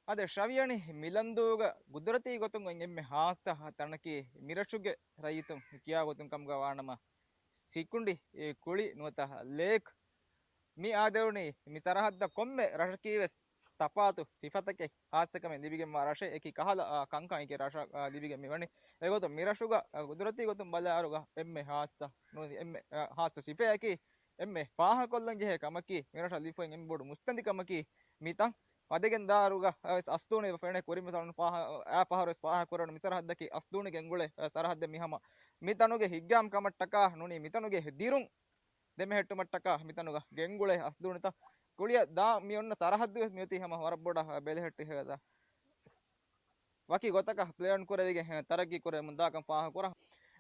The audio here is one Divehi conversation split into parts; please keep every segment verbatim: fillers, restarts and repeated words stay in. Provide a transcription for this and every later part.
އާދެ، ޝަވިޔަނި މިލަންދޫގަ ގުދުރަތީ ގޮތުން އޮތް އެންމެ ހާއްސަ ތަނަކީ މިރަށުގެ ރައްޔިތުން ކިޔާ ގޮތުން ކަމުގަ ވާނަމަ، ސިކުނޑި އެ ކުޅި ނުވަތަ ލޭކް. މި އާދެވުނީ މި ސަރަހައްދަށް ކޮންމެ ރަށަކީ ވެސް ތަފާތު ސިފަތަކެއް ހާއްސަކަމެއް ލިބިގެންވާ ރަށެއް. އެކި ކަހަލަ، އާ، ކަންކަން އެކި ރަށަށް، އާ، ލިބިގެން މިވަނީ. އެގޮތުން މިރަށުގަ، އާ، ގުދުރަތީ ގޮތުން ބަލާއިރުގަ އެންމެ ހާއްސަ ނޫނީ، އެންމެ، އާ، ހާއްސަ ސިފައަކީ އެންމެ ފާހަގަކޮށްލަން ޖެހޭ ކަމަކީ، މިރަށަށް ލިބިފައި އެންމެ ބޮޑު މުއްސަނދި ކަމަކީ މިތަން. ވަދެގެން ދާއިރުގަ ވެސް އަސްދޫނި ފެނޭ. ކުރިން މިތަނުން ފާހަ-، އާ ފަހަރު ވެސް ފާހަގަ ކުރެވުނު މި ސަރަހައްދަކީ އަސްދޫނި ގެންގުޅޭ ސަރަހައްދެއް. މި ހަމަ މިތަނުގެ ހިތްގައިމު ކަމަށްޓަކާ ނޫނީ މިތަނުގެ ދިރުން ދެމެހެއްޓުމަށްޓަކާ މިތަނުގަ ގެންގުޅޭ އަސްދޫނިތައް. ކުޅިއަށް ދާ މި އޮންނަ ސަރަހައްދު ވެސް މިއޮތީ ހަމަ ވަރަށް ބޮޑަށް ބެލެހެއްޓި ހެދާ. ވަކި ގޮތަކަށް ޕްލޭން ކުރެވިގެން ތަރައްގީ ކުރެވެމުން ދާކަން ފާހަގަކުރާ.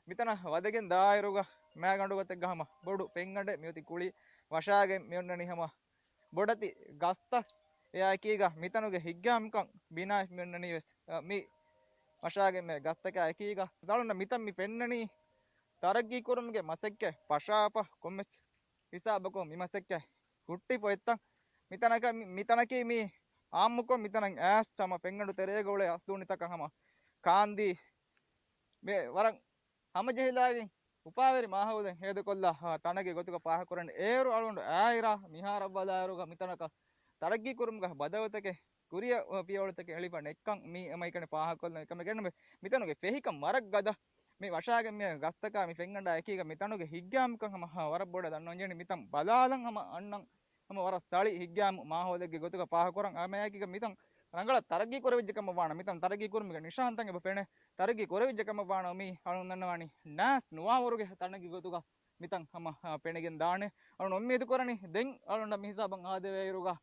މިތަނަށް ވަދެގެން ދާއިރުގަ މާގަނޑު ގޮތެއްގަ ހަމަ ބޮޑު ފެންގަނޑެއް މިއޮތީ ކުޅި ވަށާގެން މިއޮންނަނީ ހަމަ ބޮޑެތި ގަސްތައް. އެއާއެކީގަ މިތަނުގެ ހިތްގައިމުކަން ބިނާވެސް މިއޮންނަނީ ވެސް، އަ، މި ވަށާގެން މި ގަސްތަކާ އެކީގަ. ދަޅުންނަށް މިތަން މި ފެންނަނީ ތަރައްގީ ކުރުމުގެ މަސައްކަތް ފަށާފަ ކޮންމެސް ހިސާބަކުން މި މަސައްކަތް ހުއްޓި ފޮތްތައް. މިތަނަކަށް މި-، މިތަނަކީ މި އާއްމުކޮށް މިތަނަށް އައިސް ހަމަ ފެންގަނޑު ތެރޭގަ އުޅޭ އަސްދޫނިތަކަށް ހަމަ ކާންދީ މި ވަރަށް ހަމަޖެހިލާގެން އުފާވެރި މާހައުލެއް ހޭދަކޮށްލާ، އާ، ތަނެއްގެ ގޮތުގަ ފާހަގަކުރަން. އޭރު އަޅުގަނޑު އާއިރާ މިހާރަށް ބަލާއިރުގަ މިތަނަކަށް ތަރައްގީ ކުރުމުގަ ބަދަލުތަކެއް ކުރިއަށް ފިޔަވަޅުތަކެއް އެޅިފަ ނެއްކަން މި އެމައިކަނި ފާހަގަކޮށްލަން. އެކަމެއް ގެންނަމެ މިތަނުގެ ފެހިކަން ވަރަށް ގަދަ. މި ވަށާގެން މި ގަސްތަކާ މި ފެންގަނޑާ އެކީގަ މިތަނުގެ ހިތްގައިމުކަން ހަމަ ވަރަށް ބޮޑަށް ދަންނަވަން ޖެހެނީ. މިތަން ބަލާލަން ހަމަ އަންނަން ހަމަ ވަރަށް ސަޅި ހިތްގައިމު މާހައުލެއްގެ ގޮތުގަ ފާހަގަކުރަން. އާ މައިކީގަ މިތަން ރަނގަޅަށް ތަރައްގީ ކުރެވިއްޖެ ކަމަށް ވާނަ، މިތަން ތަރައްގީ ކުރުމުގެ ނިޝާންތައް އެބަ ފެނޭ. ތަރައްގީ ކުރެވިއްޖެ ކަމަށް ވާނަ މީ އަޅުން ދަންނަވާނީ ނާސް ނުވާވަރުގެ ތަނެއްގެ ގޮތުގަ މިތަން ހަމަ، އާ، ފެނިގެން ދާނެ. އަޅުން އުއްމީދު ކުރަނީ ދެން އަޅުންނަށް މި ހިސާބަށް އާދެވޭއިރުގަ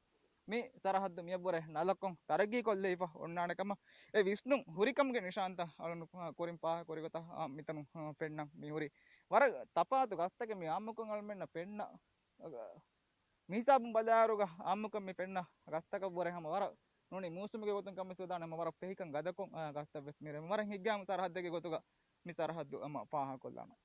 މި ސަރަހައްދު މިއަށްވުރެ ނަލަކޮށް ތަރައްގީ ކޮށްލެވިފަ އޮންނާނެ ކަމަށް. އެ ވިސްނުން ހުރިކަމުގެ ނިޝާންތައް އަޅުން، އާ، ކުރިން ފާހަގަކުރި ގޮތަށް، އާ، މިތަނުން، އާ، ފެންނަން މި ހުރީ. ވަރަށް ތަފާތު ގަސްތަކެއް މި އާއްމުކޮށް އަޅުމެންނަށް ފެންނަ މިހިސާބުން ބަލާއިރުގަ އާއްމުކޮށް މި ފެންނަ ގަސްތަކަށްވުރެ ހަމަ ވަރަށް ނޫނީ މޫސުމުގެ ގޮތުން ކަން ވެސް ވެދާނެ ހަމަ ވަރަށް ފެހިކަން ގަދަކޮށް، އާ، ގަސްތައް ވެސް މިރޭ ވަރަށް ހިތްގައިމު ސަރަހައްދެއްގެ ގޮތުގަ މި ސަރަހައްދު ހަމަ ފާހަގަކޮށްލާނަން.